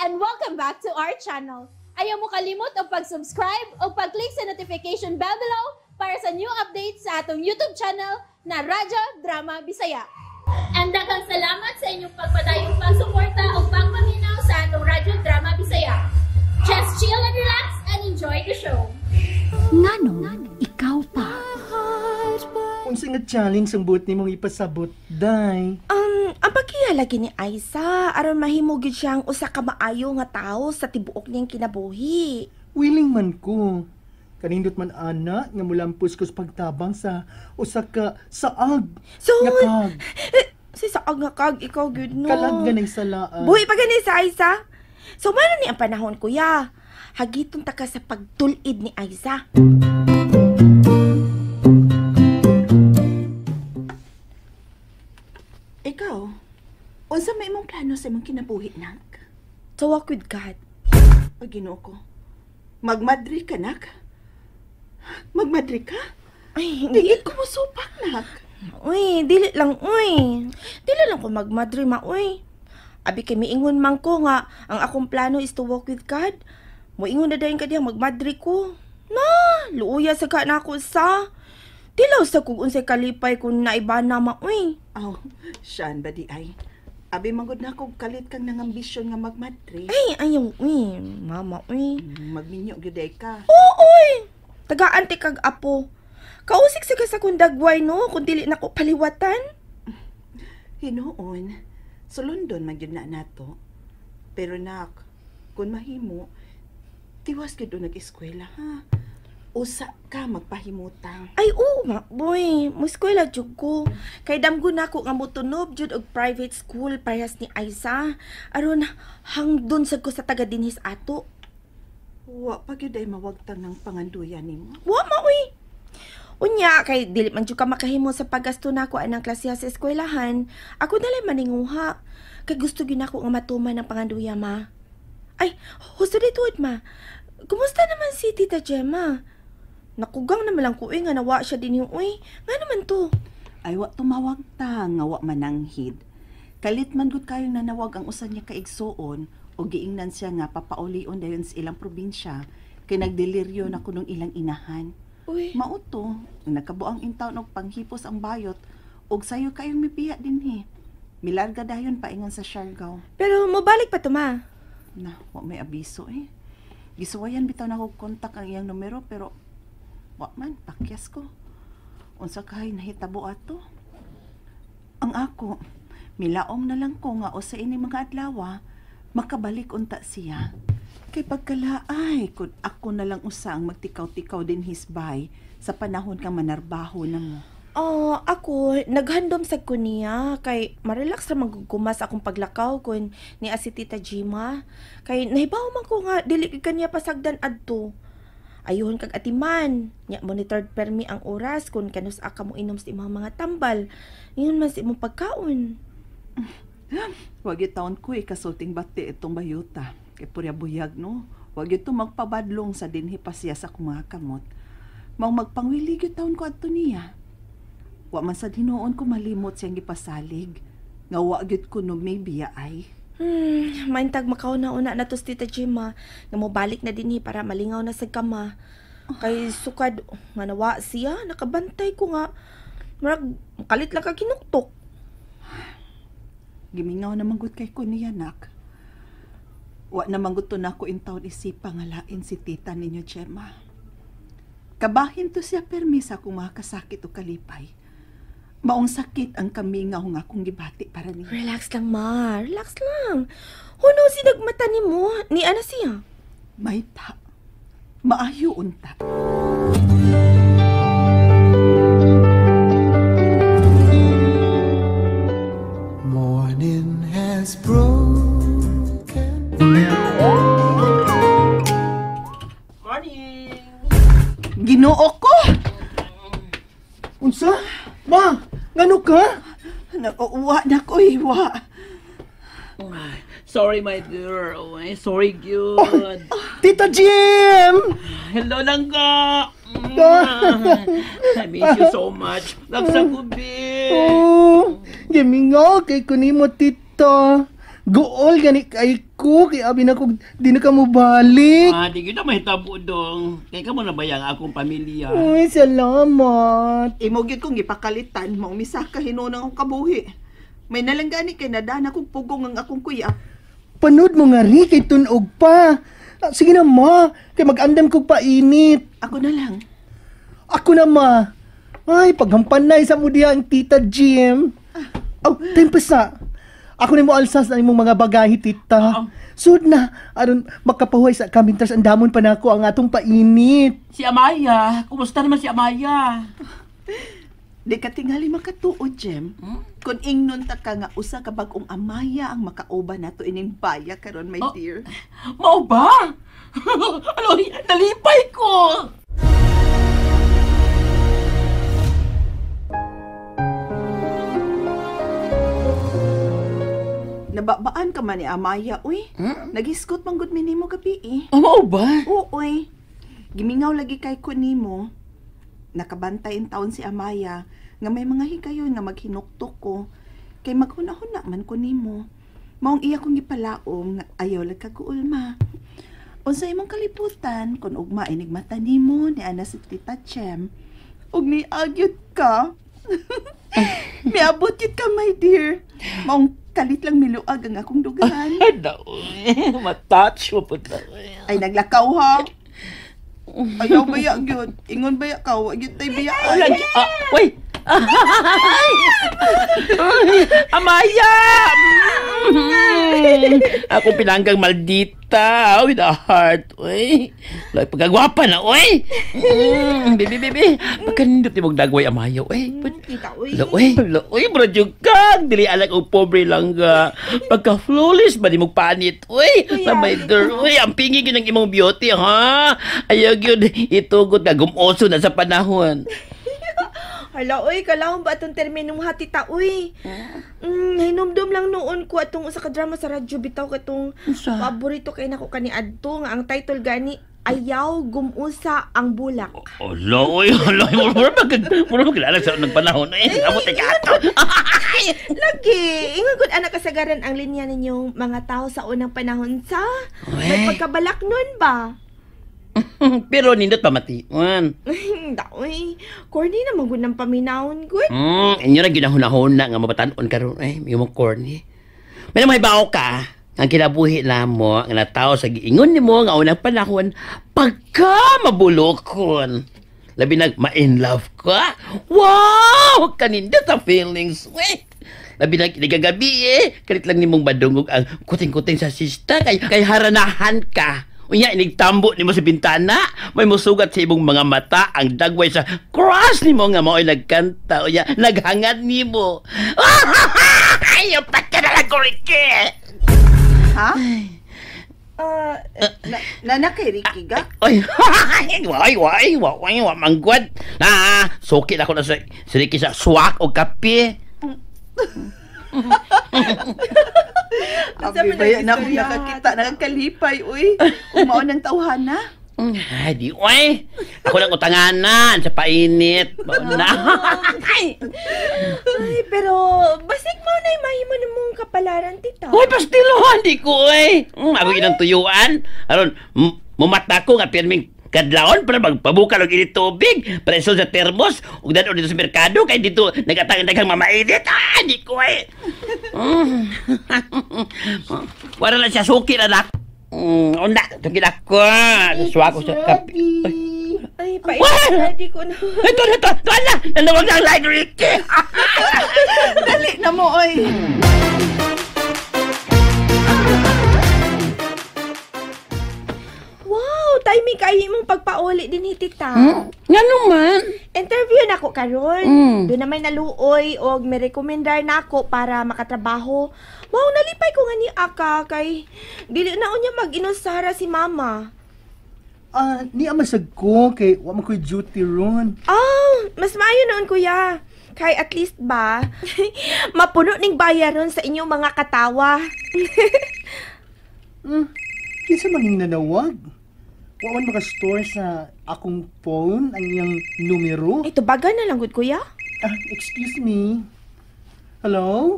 And welcome back to our channel. Ayaw mo kalimot og pag-subscribe o pag-click sa notification bell below para sa new updates sa atong YouTube channel na Radyo Drama Bisaya. And daghang salamat sa inyong pagpadayong pagsuporta o pagpaminaw sa atong Radyo Drama Bisaya. Just chill and relax and enjoy the show. Nganong ikaw pa? Unsa nga challenge ang buot nimong ipasabot, day? Ang pagkiya lagi ni Aiza aron mahimo gyud siyang usa ka maayo nga tawo sa tibuok niyang kinabuhi. Willing man ko. Kanindot man ana nga mulampos ko sa pagtabang sa usa ka saag So, nga kag. Si saag nga kag ikaw gyud no. Kalag ganay salaan. Buhi pa gani sa Aiza. So man ni ang panahon, kuya. Hagiton ta ka sa pagtul-id ni Aiza. Ikaw, unsa may imong plano sa imong kinabuhi, nak? To walk with God. Ay, Ginoo ko. Magmadri ka, nak? Magmadri ka? Ay, hindi. Tingit ko mo supak, nak. Uy, dili lang, uy. Dili lang ko magmadri, ma, uy. Abi kay miingon man ko nga ang akong plano is to walk with God. Moingon na dayon ka diha magmadri ko. Na, luuya sa ka na ako sa. Tilaw sa kung unsay kalipay kung naiba na ma, uy. Aw, siyan ba di ay? Abi magud na kog kalit kang nangambisyon nga magmadri. Ay, ayaw, uy. Mama, uy. Magminyo gyud ay ka. Oo, uy. Tagaan ti kag apo. Kausik sa ka sa kong dagway, no? Kung dili na ko paliwatan. Hinuon, sulundon man gyud na nato. Pero nak, kung mahimo, tiwas gyud nag-eskwela ha. Usa ka magpahimutang. Ay, oo, ma, boy. Muskwela jud ko. Kay damgo na ako nga motunob jud og private school parehas ni Aiza. Aron hangdon sad ko sa taga dinhis ato. Wa pa gyud ay mawagtang ng panganduyan nimo. Wa ma, uy. Unya, kay dili man jud ka makahimo sa paggasto nako anang klase sa eskwelahan, ako na lang maninguha. Kay gusto gyud nako nga matuman ang panganduya, ma. Ay, husto dituod, ma. Kumusta naman si Tita Gemma? Nakugang naman lang ko, uy, nga nawa siya din yung, uy. Nga naman to. Ay, wa tumawag ta nga wa mananghid. Kalit man gud kayong nanawag ang usa niya kaigsuon o giingnan siya nga papaulion dayon sa ilang probinsya kay nagdeliryo na kunong ilang inahan. Uy. Mauto, nagkabuang intawn og panghipos ang bayot og sayo kayong mibiya dinhi. Milarga dayon paingon sa Siargao. Pero mobalik pa to, ma. Na, wa may abiso eh. Gisuwayan bitaw na kog kontak ang iyang numero pero wa man, pakyas ko. Unsa kay nahitabo ato? Ang ako, milaom na lang ko nga usa ini mga adlaw makabalik unta siya. Kay pagkalaay, kun ako na lang usa ang magtikaw-tikaw din hisbay sa panahon kang manarbaho na mo. Oh, ako, naghandom sa ko niya kay marelax ra magugumas akong paglakaw kun ni si Tita Gima. Kay nahibaw man ko nga dili gyud kaniya pasagdan adto. Ayuhon kag atiman, nya monitored permi ang oras kun kanus-a ka mo inom sa imong mga tambal. Ingon man sa imong pagkaon. Wag gyud taon ko ikasulting bati itong bayuta. Kay purya buyag no. Wag gyud to magpabadlong sa dinhi pa siya sa akong mga kamot. Maong magpangwili gyud taon ko adto niya. Wa man sad hinuon ko malimot siyang gipasalig. Nga wa gyud ko no may biya ay. Maintag makauna-una na to si Tita Gemma nga mobalik na dinhi para malingaw na sa kama. Kay sukad nga nawa siya, nakabantay ko nga murag kalit lang ka kinuktok. Gimingaw na manggod kay ko niya, nak. Wa na manggod to nako intawon isipa nga lain si tita ninyo, Gemma. Kabahin to siya permi sa akong mga kasakit o kalipay. Maong sakit ang kamingaw nga akong gibati para niya. Relax lang, ma. Relax lang. Huno si nagmata ni mo. Ni ana siya. May ta. Maayo unta. Morning has broken. Morning! Ginoo ko! Unsa? Ma, ngano ka? Wa na ko, eh, wa. Sorry, my dear. Oh, ay, sorry, good. Tita Jim! Hello, langga! I miss you so much. Nagsagubi! Oh, gimingaw kay kunimo, tita. Gool gani kay ko kay abi na ko di na ka mobalik. Ah, di gyud na mahitabo dong. Kay kamo na ba ang akong pamilya? Uy, salamat. Imo gyud kong gipakalitan, maong misaka hinuon ang akong kabuhi. May nalanggani kay nadana kong pugong ang akong kuya. Panud mo nga ri kay tunog pa. Sige na ma, kay mag-andam kog painit. Ako na lang. Ako na ma. Ay, paghampanay sa mo diha ang Tita Jim. Oh, time pa sa. Ako ni mo alsas na imong mga bagahe, tita. Sud na, aron makapahuway sa kamintas andamon pa nako ang atong painit. Si Amaya, kumusta naman si Amaya? Di ka tingali makatuo, Jem. Kung ingnon ta ka nga usa ka bag-ong Amaya ang makauban nato ining baya karon, my dear. Mao ba? Ano, nalipay ko. Nababaan ka man ni Amaya, uy. Nagisgot man gud mi nimo gabi eh. Oh, mao ba? Oo, uy. Gimingaw lagi kay ko nimo. Nakabantay in taon si Amaya nga may mga higayon nga maghinuktok ko kay maghuna-huna man ko nimo. Maong iya kong gipalaom nga ayaw lag kaguulma. Unsa imong kalibutan kun ugma inig mata nimo ni ana si Tita Chem ug niagyot ka. Miabot yun ka, my dear. Maong kalit lang miluag ang akong dugahan. Ay, daoy. Matouch mo po daoy. Ay, naglakaw ha. Ayaw baya gyud. Ingon baya ka, wa gyud tay biya. Wala, uy! Amaya! Ako pinanggang maldita with a heart. Uy. Like, pagkagwapa na, uy. Bibi, bibi. Pagkanindot ni mong dagway, Amaya, uy. Tita, uy. Uy, uy, bro, kag. Dili alak og pobre lang ga. Pagka flawless ba di mong panit, uy. Lamay der, uy. Ang pingi gyud ng imong beauty, ha? Ayaw gyud itugot nga gumoso na sa panahon. Hala, uy, kalahon ba atong terminong ha, tita, uy? Hinumdum lang noon ko atong usa ka drama sa radyo bitaw katong paborito kay nako kani adto nga ang title gani Ayaw Gumusa ang Bulak. Hala, uy, hala, mura magkilala sa unang panahon. Ay, abot ay kato. Lagi, ingon gud anak kasagaran ang linya ninyong mga tao sa unang panahon sa may pagkabalak nun ba? Pero nindot pamatian. Daoy, corny na magud ng paminawon gud. Inyo na ginahunahuna nga mabatan-on karon eh, imong corny. May mahibaw ka ang kinabuhi namo nga natawo sa giingon nimo nga unang panahon pagka mabulokon. Labi nag ma-in love ka. Wow, kanindot ang feelings. Wait. Labi nag gagabi eh, kalit lang nimong madungog ang kuting-kuting sa sista kay haranahan ka. Unya, inigtambo nimo sa bintana, may musugat sa imong mga mata ang dagway sa crush nimo nga mao'y nagkanta. Unya, naghangad nimo. Ay, upat ka na lang, Ricky! Ha? Nana kay Ricky ga? Ay, ay, ay, ay, manggwad. Na, sukit ako na si Ricky sa swak o kape. Abi baya na akong nakakita, nakakalipay, uy. Umaon ng tawhana. Ay, di, uy. Ako lang utanganan sa painit. Mauna. Ay, pero basig mo na mahimo na mong kapalaran, tita. Uy, pastilo, hindi ko, uy. Ako ginang tuyuan. Aron, mumata ko nga pirming kadlaon para magpabukal og init tubig. Preso sa termos, ug dadon dito sa merkado kay dito nagatang-daghang mamainit. Ah, di ko eh. Wala na siya suki na nak. Una, tungkil ako. Suwa ko sa kape. Ay, painit ready ko na. Ito, ito, ito na! Nanawag na ang light, Ricky! Dali na mo, oy! Timing kayo imong pagpauli din ni tita. Nga naman? Interview na ko karon. Doon na may naluoy og may rekomendar na ako para makatrabaho. Wow, nalipay ko nga ni Aka kay dili na unya mag-inusara si mama. Ni amasag ko kay wa man ko'y duty ron. Oh, mas maayo noon kuya. Kay at least ba mapuno ning bayaron sa inyong mga katawa. Kinsa man ning nanawag? Wa man maka-store sa akong phone ang iyang numero. Ito baga na lang gud kuya. Excuse me. Hello?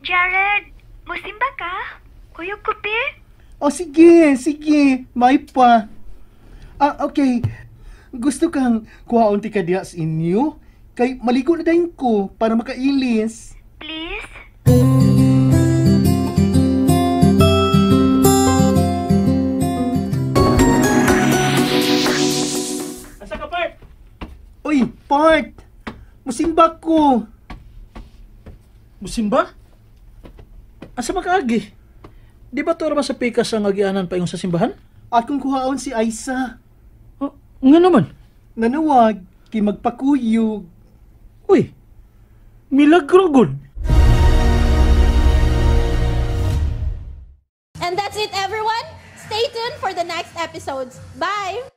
Jared, Musimba ka? Kuyog ko, be. O sige, sige. May pa. Ah, okay. Gusto kang kuhaon ti ka diha sa inyo? Kay maligo na dayon ko para makailis. Please? Asa ka, Bart? Uy, part! Musimba ko. Musimba? Asa makaagi? Di ba to sa pikas ang agianan paingon sa simbahan? Akong kuhaon si Aisa. Oh, nga naman. Nanawag, kay magpakuyog. Uy, milagro gud. And that's it, everyone. Stay tuned for the next episodes. Bye!